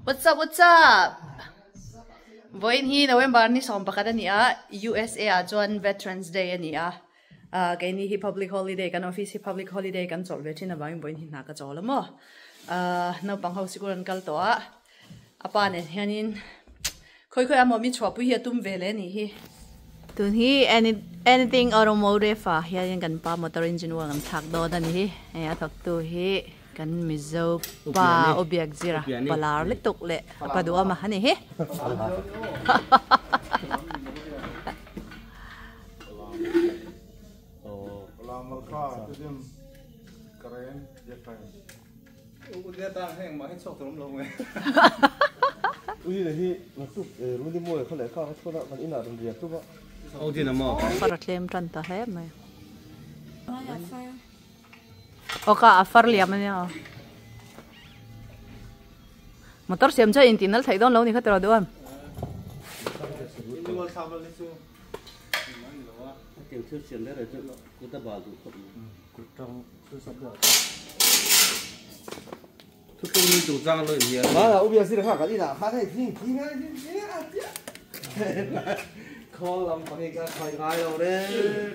What's up what's up Vawiin hi November ni 11 a ni a USA ah chuan Veterans Day a ni a ah keini hi public holiday kan office hi public holiday kan chawlh ve thin avangin vawiin hi hna ka chawl a maw ah naupang ho sikul an kal tawh a a pa nen hianin khawi khawi a maw mi chhuahpui hi a tum ve leh a nih hi. Tun hi anything automotive ah hianin kan pa motor engine oil kan thlak dawn a ni hi hei a thawktu hi kan mizo pa u biak zira palar lutuk leh a pa duh awm a ni hi. Far a tlem tan ta hle mai. Aw ka a far liam ania aw. Motor siam chu a intih nal theih dawn lo ni kha tiraw duh em?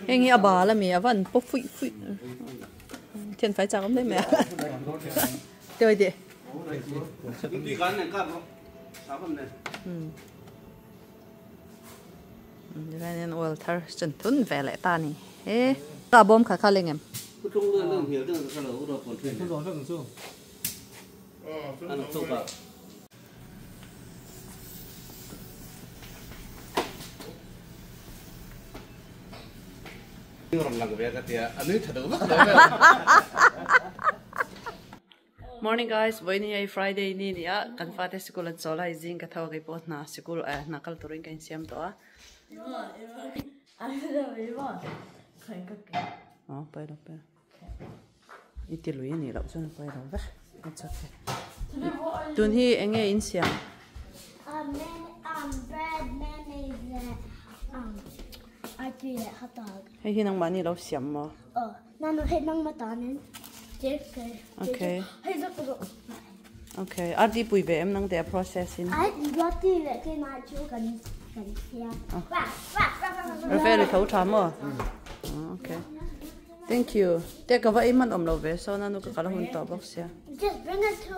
Heng hi a bal ami a van paw fuih fuih thian fai chak awm hle mai a teuh teh Tikhian oil thar chan thun ve leh ta a ni he a bawm kha kha leng em. Morning guys, vawiin hi hei Friday ni a ni a, kan fate sikul an chawl a, hei zing ka tho a keipawh hna sikul eh hna kal turin ka insiam tawh a. Aw pawi lo pawi lo i ti lui a nih loh chuan a pawi lo vek it's okay tun hi eng nge in siam? Hei hi nangmahni lo siam maw? Okay. Okay. RD pui ve em nang te a process in. Rafael i tho tha maw? Okay. Thank you. Te ka va ei man awm lo ve so na nu ka kal hun tawh bawk sia. Just bring it to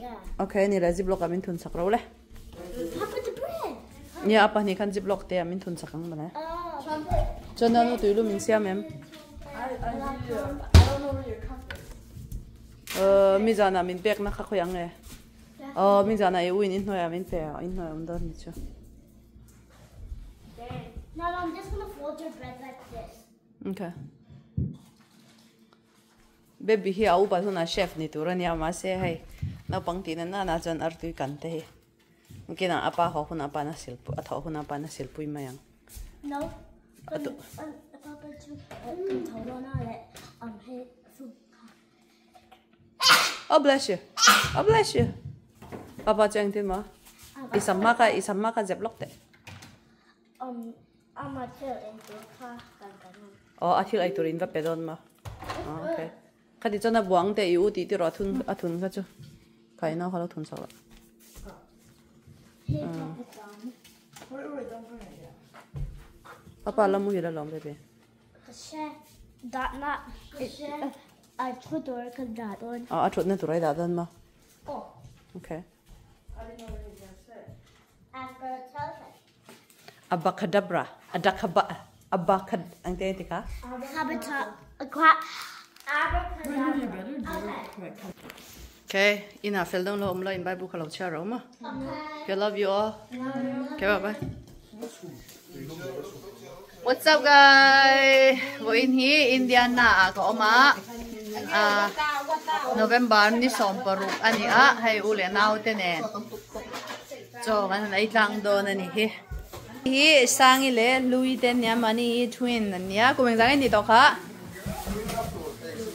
there. Okay, ni le ziplock ah min thun sak ro le. How about the bread? Nia a pahnih khan ziplock te ah min thun sak ang mawle. Chuan na nu tuilum in siam em? Mi zanah min pek na kha khawi ang e. Aw mi zanah i u in in hnuaiah min pe a, in hnuai awm dawn ni chu. Now I'm just gonna fold your bread like this. Okay. Baby hi a upat hunah chef ni tur a nia mahse hei naupang tih na nana chuan artui kan te hi kinah a pa haw hunah pa na sil a thawh hunah pa na silpui mai ang. No. Papa chu kan tho dawn a leh hei soup kha. Oh bless you. Oh bless you. Papa chu engtin maw? I sam hma kha i sam hma kha zep lawk teh. Um Ama thil ei tur kha kan kan ang. Aw a thil ei tur in va pe dawn maw? Aw okay. Khati chuan a buang teh i u tih tiraw a thun a thun kha chu. Kha i nau kha lo thun chauh la. Papa la muhil alawm baby. A thu tur ka dah dawn. Aw a thutna tur a i dah dawn maw? Okay. Abacadabra, adakaba, abacad, ang te ti ka? Okay, ina fel dong lo om lo in Bible ka lo chhiar ro ma. Okay, love you all. Okay, bye bye. What's up guys? Vawiin hi Indiana ah ka awm a. Ah, November ni 16 a ni a, hei u leh nau te nen. Chaw kan han ei tlang dawn a ni hi. Hi Sangi leh Hlui te ania mahni hi twin an nia kum engzah nge ni tawh kha?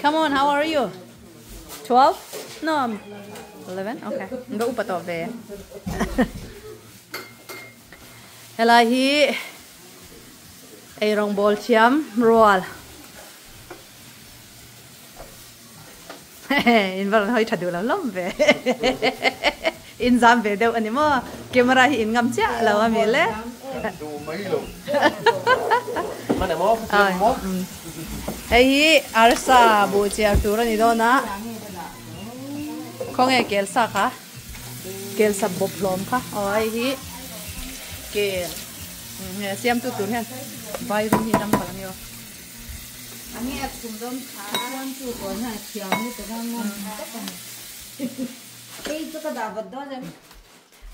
Come on how are you? 12? No 11? Okay an va upa tawh ve. Helai hi eirawng bawl thiam rual. In va rawn hawi tha duh lo hlawm ve. In zam ve deuh a ni maw? Camera hi in ngam chiah lo a mi le? Hei hi arsa buh chiar tur a ni dawn a, khawnge kel sa kha? Kel sa bawp hlawm kha. Aw hei hi kel siamtu tur hian vai rawng hi ram palh a ni aw.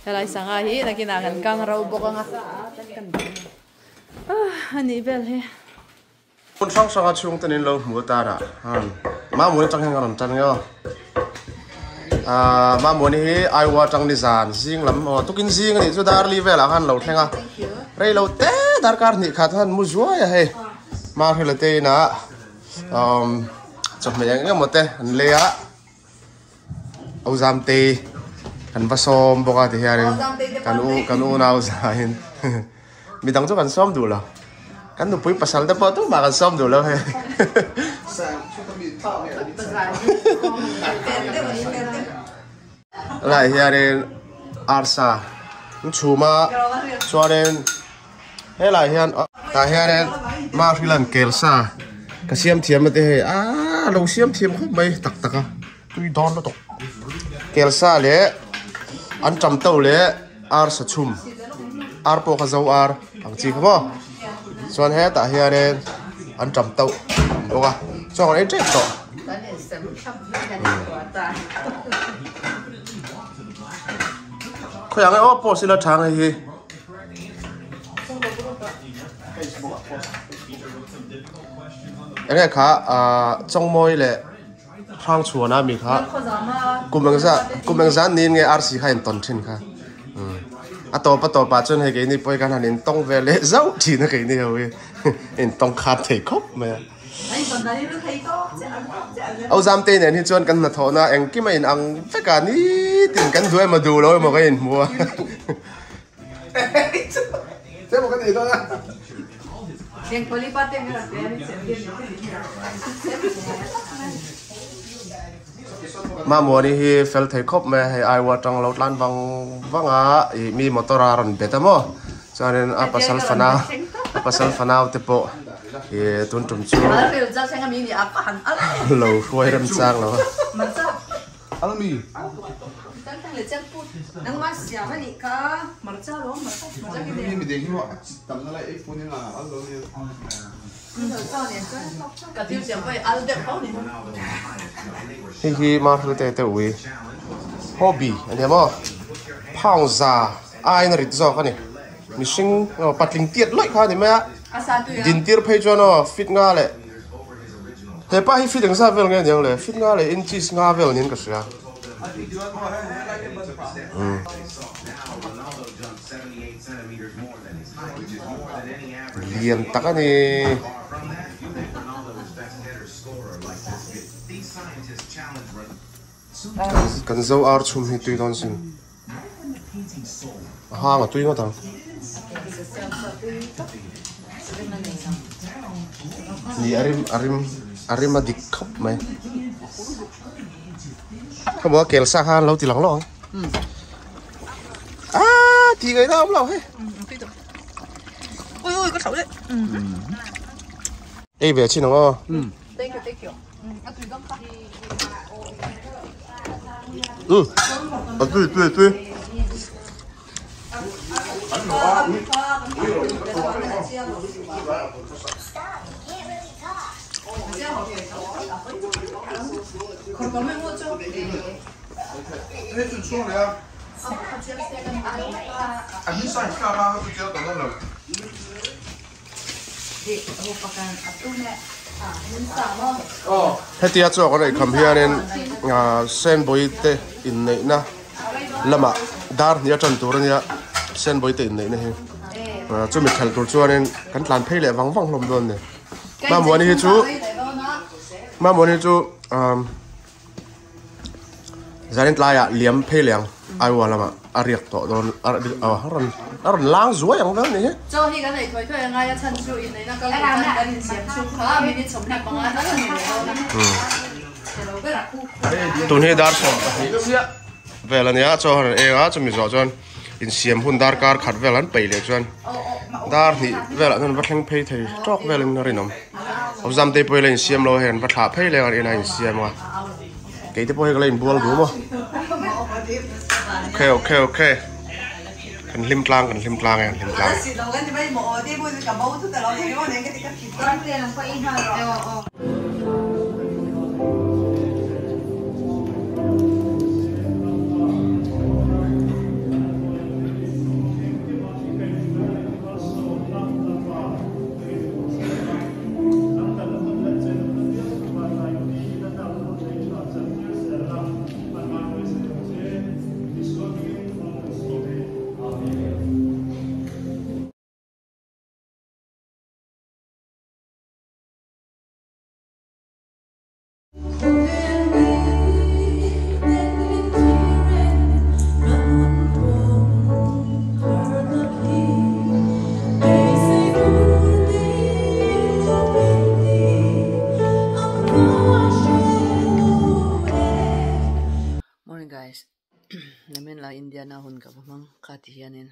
Helai sangha hi nakinah kan kang ro bawk ang a ah a nih vel hi. Hmun hrang hranga chhungte nen lo hmu atan ah Mamawni atang hian ka rawn tan nge aw. Ahh Mamawni hi Iowa atang nizan zing lam aw tukin zing a nih chu darli velah khan lo thleng a rei lo te darkar hnih khat khan mu zuai a hei Mahrila te inah umm chawhmeh eng emaw te an lei a. Ozamtei kan va sawm bawk a tihianin kan u kan unau zain midang chu kan sawm duh lo kan nupui pasal te pawh tumah kan sawm duh lo hei lai hianin arsa an chhum a chuanin helai hian tah hianin mahrilan kelsa ka siam thiam a te hei aaa lo siam thiam khawp mai tak tak a tui dawn lutuk kelsa leh an tam to leh arsa chhum ar pawh kha zo ar ang chi kha maw chuan hetah hianin an tam to awm bawk a chuan kan ei tep tawh. Khawiah nge aw post ila tha nge hi. Enge kha Chawngmawi leh Hrangchhuana mi kha kum engzah kum engzah niin nge RC kha in tawn thin kha a tawp a tawp ah chuan hei keini pawh hi kan han intawng ve leh zauh thin a keini ho hi intawng khat thei khawp mai a. Auzamte nen hi chuan kan hnathawhna engkim a inang vek a nitin kan duh emaw duh lo emaw ka inhmu a. Mamuani hi fel thei khawp mai a hei Iowa atang lo tlan vang vang a ih mi motor a rawn bet a maw chuanin a pasal fana a pasal fanau te pawh ih tun tum chu lo hruai rem chang lo a. Hei hi Marvel te te ui hobby a nia maw pound za aiin a rit zawk a ni mihring patling tiat lawih kha a ni mai a dintir phei chuan aw fit nga leh hepa hi fit engzat vel nge aniang le fit nga leh inches nga vel niin ka hria. Lian tak a ni. Kan zo ar chhum hi tui dawn sin. A hang a tui ngawt ang. Ni a rim a rim a rim a dik khawp mai. Khawmaw a kel sa kha an lo ti lang lawk ang. Ah, ti ngai na awm lo he. Ui ui ka thau le. Ei ve chin ang aw. Thank you, thank you. A tui dam kha. A tui tui tui. Hetia chaw kan eikham hianin Senbawi te inneihna lamah dar hnih a tan tur a nia Senbawi te inneihna hi chumi khelh tur chuanin kan tlan phei leh vang vang hlawm dawn a ni. Mamuani hi chu Mamuani hi chu Zanin tlaiah liam phei leh ang Iowa lamah a riak tawh dawn a rawn a rawn lang zuai ang vel ni hi. Chaw hi kan ei thawi thawi a ngai a chhan chu inneihna kal tur khan kan insiam chhung kha minute 25 tal a ni leh dawn a. Tun hi dar 12 chiah. vel ania chaw han eng a chumi zawh chuan insiam hun darkar khat vel an peih leh chuan dar hnih velah chuan va thleng phei thei tawk velin a rinawm awzam te pawh hi la insiam lo a hei an va thlah phei leh a inah insiam a keite pawh hi ka la inbual duh maw okay okay okay kan hlim tlang kan hlim tlang e kan hlim tlang e. Morning guys Namen la Indiana hun ka va hmang kha ti hianin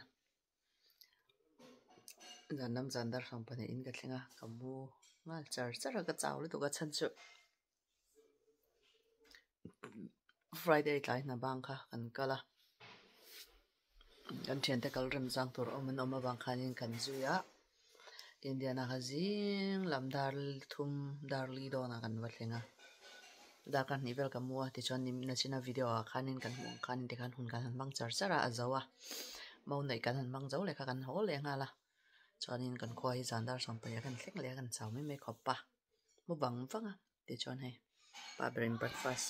zan lam zan dar hrang pahnih in ka thleng a ka mu nghal char char a ka chau lutuk a chhan chu Friday tlai hna bang kha kan kal a kan thiante kal rem zang tur awm an awm avang khanin kan zui a Indiana kha zing lam dar thum dar li dawnah kan va thleng a darkar hnih vel ka mu a tichuan ni nachina video ah khanin kan hmuh ang khanin tikhan hun kan han hmang char char a a zo a mau neih kan han hmang zo leh kha kan haw leh nghal a chuanin kan khua hi zan dar sawm pahnih a kan thleng leh a kan chau mai mai khawp a mu vang vang a tichuan hei pa berin breakfast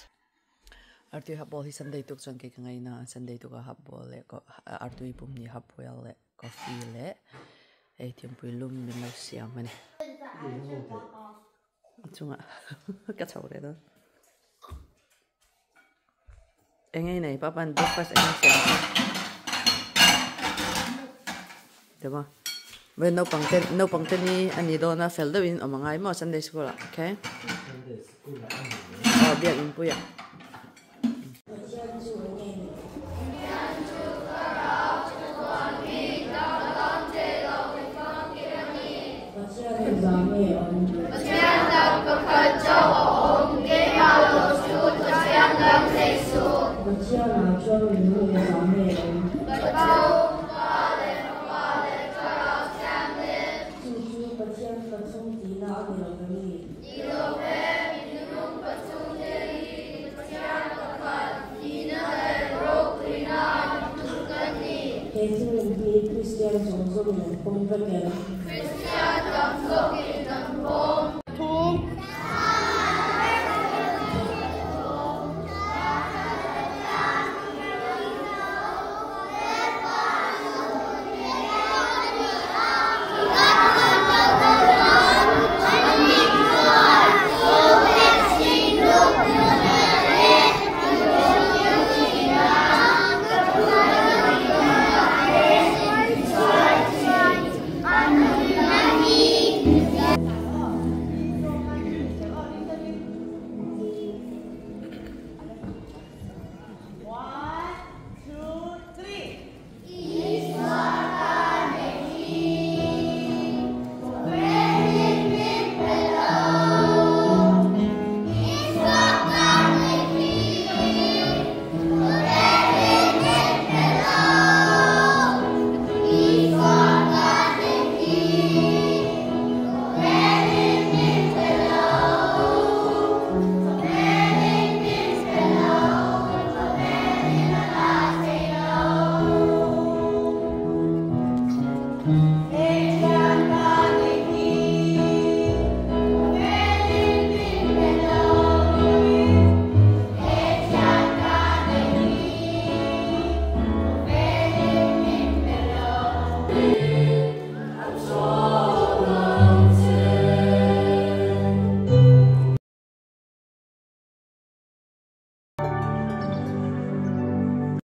artui hap ball hi sunday tuk chuan kei ka ngaina a sunday tuk ah hap ball leh artui pum hnih hap boil leh coffee leh hei thingpui lum min lo siam a ni a chungah ka chho leh dawn eng nge nei papa'n breakfast eng nge siam chu deuh a vawiin naupang te naupang te ni a ni dawn a fel deuhin awm a ngai maw sunday school ah okay aw biak inpui ah. He thil hi Kristian zawng zawngin an pawm vek em?